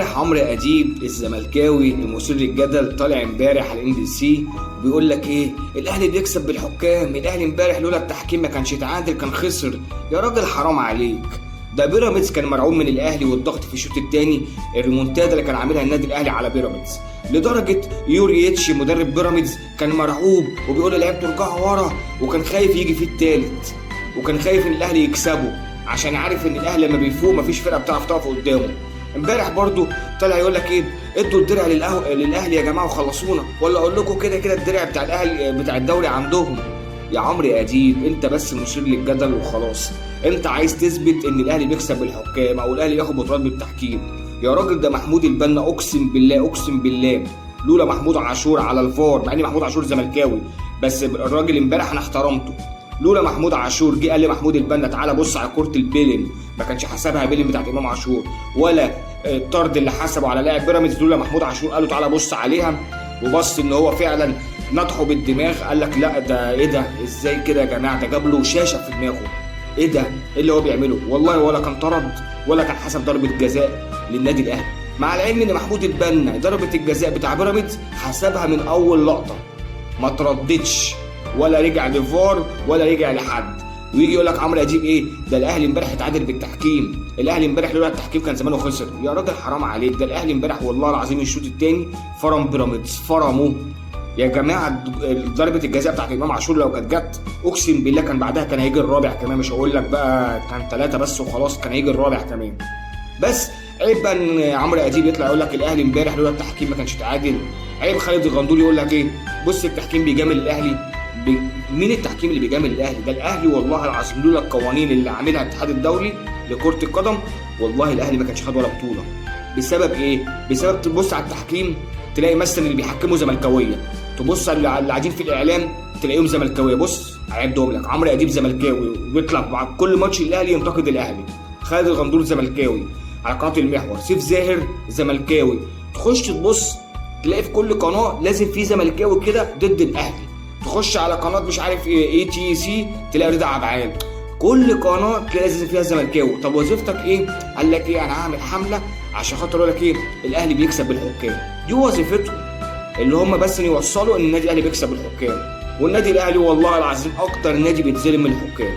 امبارح عمرو اديب الزملكاوي المثير للجدل طالع امبارح على MBC بيقول لك ايه؟ الاهلي بيكسب بالحكام، الاهلي امبارح لولا التحكيم ما كانش اتعادل كان خسر. يا راجل حرام عليك، ده بيراميدز كان مرعوب من الاهلي والضغط في الشوط الثاني، الريمونتادا اللي كان عاملها النادي الاهلي على بيراميدز، لدرجة يوريتش مدرب بيراميدز كان مرعوب وبيقول لعيبته ارجعوا ورا، وكان خايف يجي في الثالث، وكان خايف ان الاهلي يكسبه عشان عارف ان الاهلي لما بيفوق مفيش فرقه بتعرف تقف قدامه. امبارح برضو طلع يقول لك ايه؟ ادوا الدرع للاهلي يا جماعة وخلصونا، ولا اقول لكم كده كده الدرع بتاع الاهلي بتاع الدوري عندهم. يا عمرو اديب انت بس مثير للجدل وخلاص، انت عايز تثبت ان الاهلي بيكسب بالحكام او الاهلي ياخد بطولات بالتحكيم. يا راجل ده محمود البنا اقسم بالله اقسم بالله لولا محمود عاشور على الفار، مع ان محمود عاشور زملكاوي بس الراجل امبارح انا احترمته، لولا محمود عاشور جه قال لمحمود البنا تعالى بص على كره البيلن، ما كانش حسبها بيلن بتاعت امام عاشور، ولا الطرد اللي حسبه على لاعب بيراميدز لولا محمود عاشور قال له تعالى بص عليها، وبص ان هو فعلا نطحه بالدماغ، قال لك لا ده ايه ده، ازاي كده يا جماعة، ده جاب له شاشة في دماغه، ايه ده، ايه اللي هو بيعمله؟ والله ولا كان طرد ولا كان حسب ضربه جزاء للنادي الاهلي، مع العلم ان محمود البنا ضربه الجزاء بتاع بيراميدز حسبها من اول لقطة، ما ترددش ولا رجع لفار ولا رجع لحد. ويجي يقول لك عمرو اديب ايه ده، الاهلي امبارح اتعادل بالتحكيم، الاهلي امبارح لولا التحكيم كان زمانه خسر. يا راجل حرام عليك، ده الاهلي امبارح والله العظيم الشوط الثاني فرم بيراميدز فرمه يا جماعة. ضربه الجزاء بتاعت امام عاشور لو كانت جت اقسم بالله كان بعدها كان هيجي الرابع كمان، مش هقول لك بقى كان 3 بس وخلاص، كان هيجي الرابع كمان. بس عيب بقى ان عمرو اديب يطلع يقول لك الاهلي امبارح لولا التحكيم ما كانش اتعادل. عيب خالد الغندور يقول لك ايه، بص التحكيم بيجامل الاهلي. مين التحكيم اللي بيجامل الاهلي؟ ده الاهلي والله العظيم لولا القوانين اللي عاملها الاتحاد الدولي لكرة القدم والله الاهلي ما كانش خد ولا بطوله. بسبب ايه؟ بسبب تبص على التحكيم تلاقي مثلا اللي بيحكموا زملكاويه، تبص على اللي قاعدين في الاعلام تلاقيهم زملكاويه. بص هعدهم لك، عمرو اديب زملكاوي وبيطلع مع كل ماتش الاهلي ينتقد الاهلي، خالد الغندور زملكاوي على قناة المحور، سيف زاهر زملكاوي. تخش تبص تلاقي في كل قناة لازم في زملكاوي كده ضد الاهلي. تخش على قناة مش عارف ايه ETC تلاقي رضا عبعال، كل قناة تلاقي لازم فيها زملكاوي. طب وظيفتك ايه؟ قال لك ايه، انا هعمل حمله عشان خاطر اقول لك ايه، الاهلي بيكسب بالحكام. دي وظيفتهم اللي هم بس يوصلوا ان النادي الاهلي بيكسب بالحكام. والنادي الاهلي والله العظيم اكتر نادي بيتظلم من الحكام.